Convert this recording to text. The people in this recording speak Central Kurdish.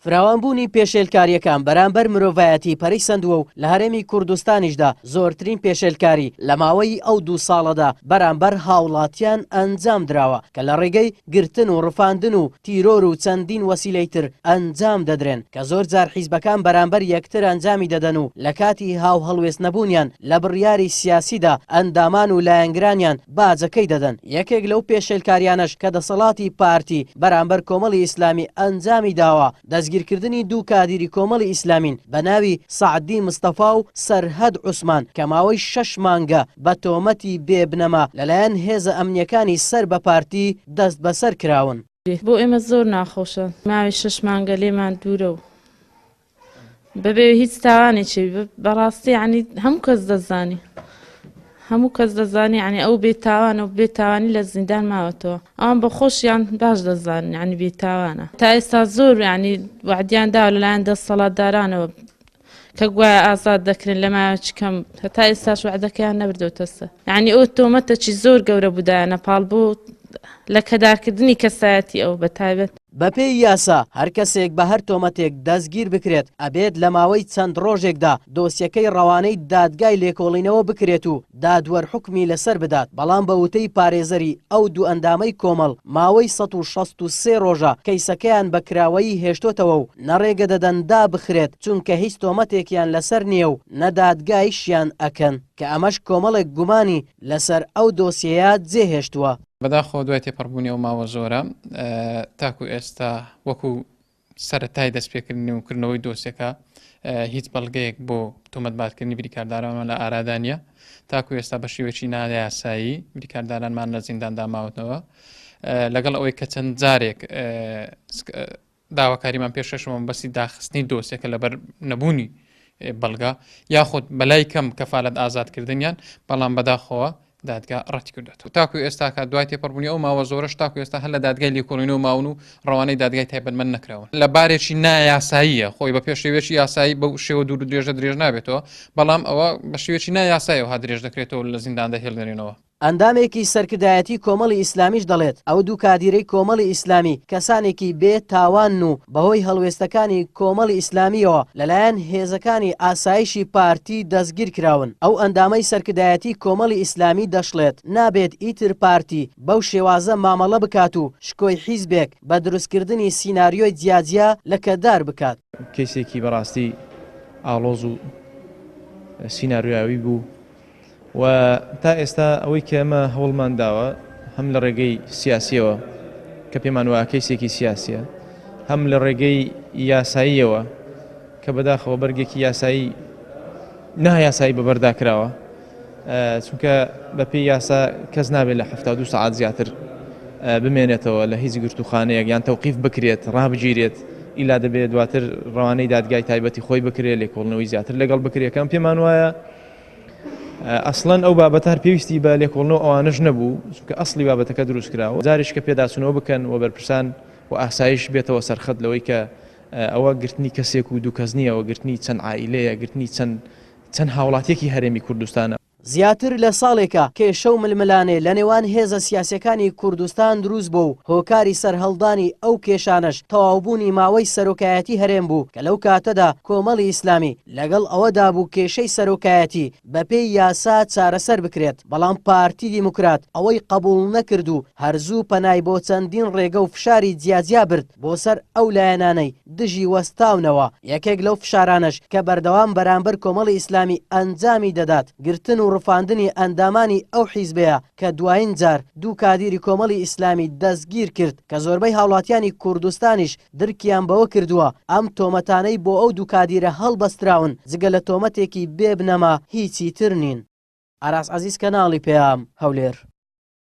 فراوانبوونی پێشێلکارییەکان بەرامبەر مرۆڤایەتی پەرەی سەندووە و لە هەرێمی کوردستانیشدا زۆرترین پێشێلکاری لە ماوەی ئەو دوو ساڵەدا بەرامبەر هاوڵاتیان ئەنجام دراوە کە لە ڕێگەی گرتن و ڕفاندن و تیرۆر و چەندین وەسیلەی تر ئەنجام دەدرێن کە زۆر جار حیزبەکان بەرامبەر یەکتر ئەنجامی دەدەن و لە کاتی هاوهەڵوێست نەبوونیان لە بڕیاری سیاسیدا ئەندامان و لایەنگرانیان باجەکەی دەدەن. یەکێک لەو پێشێلکاریانەش کە دەسەڵاتی پارتی بەرامبەر کۆمەڵی ئیسلامی ئەنجامی داوە، دەستگیرکردنی دوو کادیری کۆمەڵی ئیسلامین بە ناوی سەعدی مستەفا و سەرهەد عوسمان کە ماوەی شەش مانگە بە تۆمەتی بێ بنەما لەلایەن هێزە ئەمنییەکانی سەر بە پارتی دەستبەسەر کراون. بۆ ئێمە زۆر ناخۆشە ماوەی شەش مانگە لێمان دوورە و بەبێ هیچ تاوانێکی بەڕاستی ینی هەموو کەس دەزانی هەموو کەس دەزانی ینی ئەو بێتاوانە و بێتاوانی لە زیندان ماوەتەوە ئەوان بە خۆشیان باش دەزانن ینی بێتاوانە تا ئێستا زۆر ینی وعدیان داوە لەلایەن دەسەڵاتدارانەوە کە گوایە ئازاد دەکرێن لە ماوەیەکی کەم هەتا ئێستاش وعدەکەیان نەبردۆتە سەر یعنی ئەو تۆمەتەکی زۆر گەورە بوو دایانە پاڵ بۆ لەکەدارکردنی کەسایەتی ئەو بە تایبەت. بەپێی یاسا هەر کەسێک بە هەر تۆمەتێک دەستگیر بکرێت ئەبێت لە ماوەی چەند ڕۆژێکدا دۆسیەکەی ڕەوانەی دادگای لێکۆڵینەوە بکرێت و دادوەر حوکمی لەسەر بدات، بەڵام بە وتەی پارێزەری ئەو دوو ئەندامەی کۆمەڵ ماوەی 163 ڕۆژە کەیسەکەیان بە کراوەیی هێشتۆتەوە و نە ڕێگە دەدەن دابخرێت چونکە هیچ تۆمەتێکیان لەسەر نییە و نە دادگایشیان ئەکەن کە ئەمەش کۆمەڵێک گومانی لەسەر ئەو دۆسیەیە جێهێشتووە. بەداخەوە دوای تێپەڕبوونی ئەو ماوە زۆرە تاکو ئێستا وەکو سەرەتای دەستپێکردنی و کردنەوەی دۆسیەکە هیچ بەڵگەیەک بۆ تۆمەتبارکردنی بریکاردارانمان لە ئارادا نییە تاکو ئێستا بە شێوەیەکی نایاسایی بریکاردارانمان لە زینداندا ماوەتەوە لەگەڵ ئەوەی کە چەند جارێک داواکاریمان پێشکەشەوە بەسی داخستنی دۆسیەکە لەبەر نەبوونی بەڵگە یاخود بەلای کەم کەفاالت ئازادکردنیان بەڵام بەداخەوە دادگا ڕەتی کردوێتەوە تاکو ئێستاکە دوای تێپەڕبوونی ئەو ماوە زۆرەش تاکو ئێستا هەر لە دادگای لێکۆڵینەوە ماون و ڕەوانەی دادگای تایبەتمەند نەکراون لە بارێکی نایاساییە خۆی بە پێشێوێکی یاسایی بەو شێوە دوور و درێژە درێژ نابێتەوە بەڵام ئەوە بە شێوێکی نایاسایەوە درێژ دەکرێتەوە لە زینداندا هێڵدرێنەوە. ئەندامێکی سەرکردایەتی کۆمەڵی ئیسلامیش دەڵێت، ئەو دوو کادیرەی کۆمەڵی ئیسلامی کەسانێکی بێ تاوانن و بەهۆی هەڵوێستەکانی کۆمەڵی ئیسلامییەوە لەلایەن هێزەکانی ئاسایشی پارتی دەستگیرکراون. ئەو ئەندامەی سەرکردایەتی کۆمەڵی ئیسلامی دەشڵێت، نابێت ئیتر پارتی بەو شێوازە مامەڵە بکات و شکۆی حیزبێک بە دروستکردنی سیناریۆی جیاجیا لەکەدار بکات. کەیسێکی بەڕاستی ئاڵۆز و سیناریۆیاوی بوو. و تا ئێستا ئەوەی کە ئێمە هەوڵمان داوە هەم لە ڕێگەی سیاسیەوە کە پێمان وایە کەیسێکی سیاسیە هەم لە ڕێگەی یاساییەوە کە بەداخەوە بەرگێکی یاسایی نایاسایی بەبەردا کراوە چونکە بەپێی یاسا کەس نابێت لە 72 سەعات زیاتر بمێنێتەوە لە هیچ گرتوخانەیەک یان تەوقیف بکرێت ڕابگیرێت ئیلا دەبێت دواتر ڕەوانەی دادگای تایبەتی خۆی بکرێت لێکۆڵنەوەی زیاتر لەگەڵ بکرێت کەم پێمان وایە ئەسڵەن ئەو بابەتە هەر پێویستی بە لێکۆڵنەوە ئەوانەش نەبوو، چونکە ئەسڵی بابەتەکە دروست کراوە، جارێکی کە پێداچوونەوە بکەن و بەرپرسان و ئاسایش بێتەوە سەرخەت لەوەی کە ئەوە گرتنی کەسێک و دوو کەس نییە، ئەوە گرتنی چەند عائیلەیە، گرتنی چەند چەند هاوڵاتیەکی هەرێمی کوردستانە. زیاتر لە ساڵێکە کێشە و ململانێ لە نێوان هێزە سیاسیەکانی کوردستان دروست بووە و هۆکاری سەرهەڵدانی ئەو کێشانەش تەواوبوونی ماوەی سەرۆکایەتی هەرێم بوو کە لەو کاتەدا کۆمەڵی ئیسلامی لەگەڵ ئەوەدا بوو کێشەی سەرۆکایەتی بەپێی یاسا چارەسەر بکرێت، بەڵام پارتی دیموکرات ئەوەی قبوڵ نەکرد و هەر زوو پەنای بۆ چەندین ڕێگە و فشاری جیاجیا برد بۆ سەر ئەو لایەنانەی دژی وەستاونەوە، یەکێک لەو فشارانەش کە بەردەوام بەرامبەر کۆمەڵی ئیسلامی ئەنجامی دەدات گرتن و ڕفاندنی ئەندامانی ئەو حیزبەیە کە دوایین جار دوو کادیری کۆمەڵی ئیسلامی دەستگیر کرد کە زۆربەی هاوڵاتیانی کوردستانیش درکیان بەوە کردووە ئەم تۆمەتانەی بۆ ئەو دوو کادیرە هەڵبەستراون جگە لە تۆمەتێکی بێ بنەما هیچی تر نین. ئاراس عەزیز کەناڵی پەیام، هەولێر.